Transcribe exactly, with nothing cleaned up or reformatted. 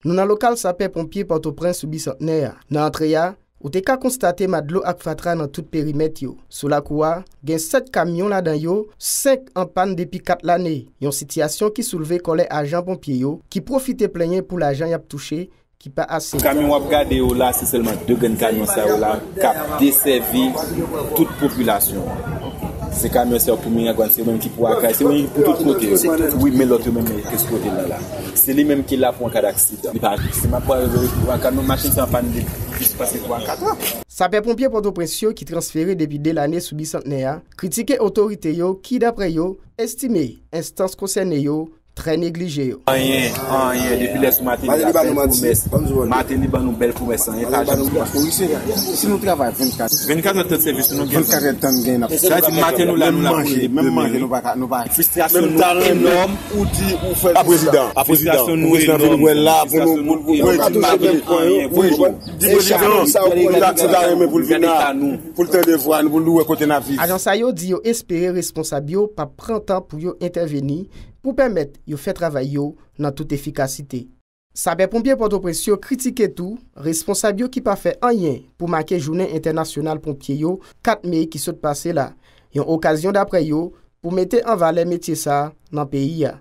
Nou nan lokal sapè ponpye Pòtoprens sou Bisantnè a. Nan antre a, ou te ka konstate ma dlo ak fatra nan tout perimèt yo. Sou lakou a, gen sèt kamyon ladan yo, senk an pàn depi kat lane. Yon sitiyasyon ki soulve kòlè ajan ponpye yo, ki pwofite plenyen pou lajan y ap touche, ki pa ase. Kamyon w ap gade yo la, se sèlman de grenn kamyon sa yo la k ap desèvi tout popilasyon an. Se kamyon sa yo pou Miragwàn, se yo menm ki pou Akay, se yo menm ki pou tout kote yo. Wi, men lòt yo menm, men kès kote la la. Se li menm ki la pou an ka daksidan. Li pa, si m ap pale verite, twa kat, nou machin sa an pàn de plis pase twa kat an. Sapè ponpye Pòtoprens yo ki transfere depi de lane sou Bisantnè a, kritike otorite yo ki, daprè yo, estime enstans konsène yo trè neglije yo. Anyen, anyen, depi lè sou Mateli la, bèl pwomès. Mateli ban nou bèl pwomès, anyen pa janm fèt. Si nou travay vennkat, vennkat èdtan sèvis nou gen. Vennkat èdtan nou gen. Sa vle di maten nou la, nou la pou manje, menm manje nou pa ka, nou pa. Fristrasyon nou enòm. Ou di ou fè a prezidan, a prezidan, pou prezidan vin wè la pou nou, pou nou, pou nou di prezidan, pou nou di prezidan, pou l ta renmen pou l vin la, pou l tande vwa nou, pou l wè kote n ap viv. Ajan sa yo di yo espere responsab yo p ap pran tan pou yo entèveni pou pèmèt yo fè travay yo nan tout efikasite. Sapè ponpye Pòtoprens yo kritike tou responsab yo ki pa fè anyen pou make jounen entènasyonal ponpye yo kat me ki sot pase la, yon okazyon daprè yo pou mete an valè metye sa a nan peyi a.